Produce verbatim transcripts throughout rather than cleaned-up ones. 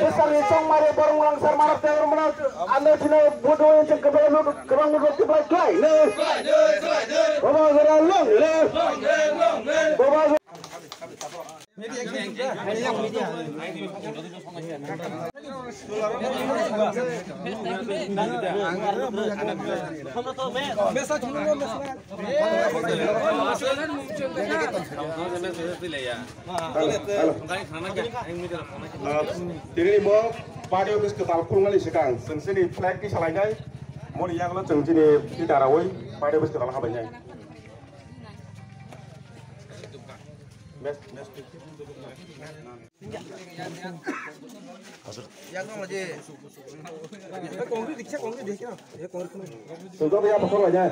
Bwsakni chongmari borok rang sar manok tei rwmano ano chini budu chwng kwbangma budu kwbangma budu kwplai khlai. Bubagra long live. Bubagra Tini bo party office kwtal khulmani swkang chwng chini flag tisalainai, moni yagulo chwng chini twi darawi party office kwtal habainai. Sujok ya pokok aja.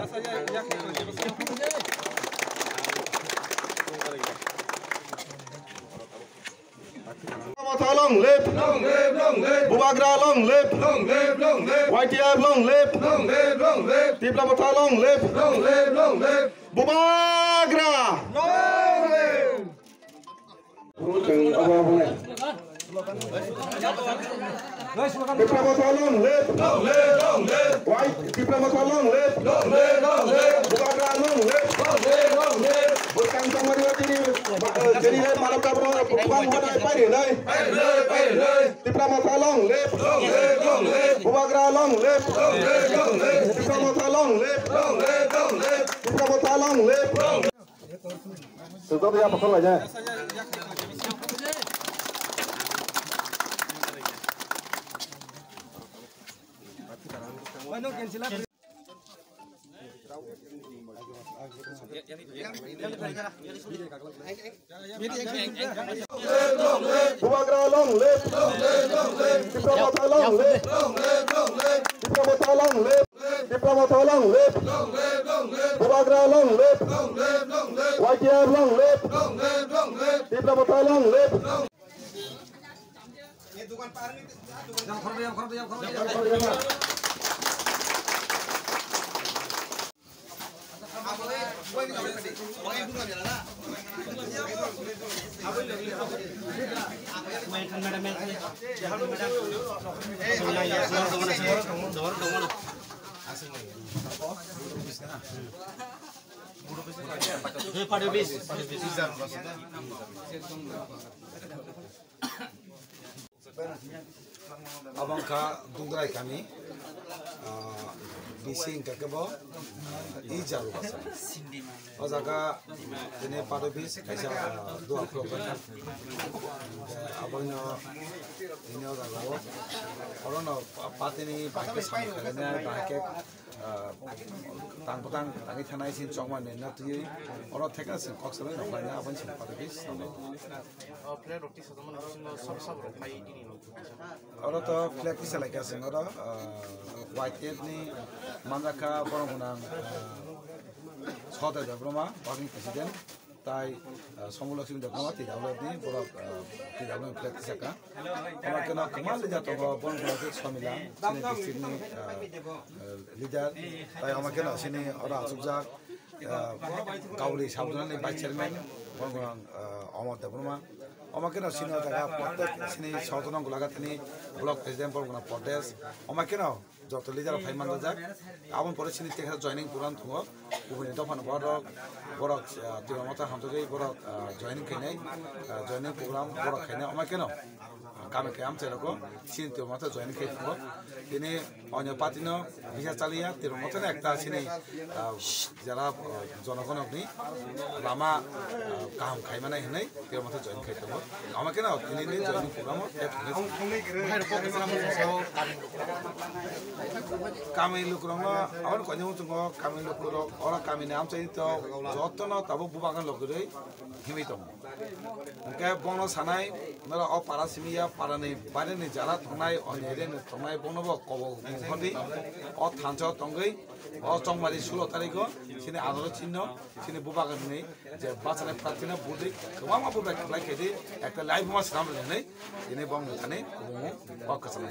Motha long live. Bubagra long live. Y T F long live. Tipra Motha long live. Bubagra. Tipra Motha long live. Wai, Tipra Motha long live. Bubagra long live. Bwskang tongmani tini, eh, tini hai manok tabro bwbang hwnai pairi nai. Tipra Motha long live. Bubagra long live. Tipra Motha long live. Tipra Motha long live. Sujok ya pokok aja. Bubagra long live. Tipra Motha long live. Tipra Motha long live. Tipra Motha long live. Bubagra long live. Y T F long live. Tipra Motha long live. Abang kha Dungrai kami, ah, bisi hingka khe bo, ah, i jaru basa. O jaga tini party office kaisa, ah, dua khulok bai. Abangno tini o jaga o, orono pa-, party ni bahai khe samung khlainai, bahai khe ah, tang bwtang tangwi thanai sin chokmani na twiwi oro thekna sin kok salai rok laina aboni sin party office. O flag rok tisa tongmani bisingo sab sab rok phai tini. Oro to flag tisa lai kha sin oro, ah, Y T F ni manjakha borok gwnang, ah, Sodai Debbarma, working president. Tai, ah, Sombo Lakshmi Debbarma, T W F ni borok, ah, T W F ni flag tisakha. Omo kheno kwbangma leader tongo, borok tongo khe Somila, chini district ni, ah, ah, leader. Tai omo kheno chini oro achukjak, ah, Gauri Sabduna ni vice chairman, borok tongo, ah, Omor Debbarma. Omo kheno chini o jaga protek chini South Nongkolaga thani block president borok tongo Pradesh. Omo kheno joto leader rok phai manjak. Aboni pore chini tekha joining program tongo. Kubuni dopha ni borok, borok, ah, Tipra Motha hamjagwi borok, ah, joining khainai, ah, joining program borok khainai. Omo kheno, ah, kami khe amchai rogo chini Tipra Motha joining khai tongo. Tini onyo party no bisa chaliya, Tipra Motha no ekta chini, ah, jara, ah, jonogonok ni lama, ah, kaham khaimani hinwi. Khe motha join khai tongo. Ama khe no tini ni join program o khe thangwi. Kami lukurok no, aboni koinwi tongo, kami lukurok, oro kami ni amchai to, joto no tabuk bubagan logirwi himwi tongo. Hwnkhe bono sanai, noro o para simi ya, para ni baire ni jara tongnai, o ni area ni tongnai, bono bo kobo mungkhordi, o thansa o tongwi, o chongmari sulo tarikh o, chini adaro chinno, chini bubagan ni, je bachani prarthina budi kwbangma budi khlai khaidi, ekta live ma swnam rwnai, tini bong thani kubungo kok kwchangma.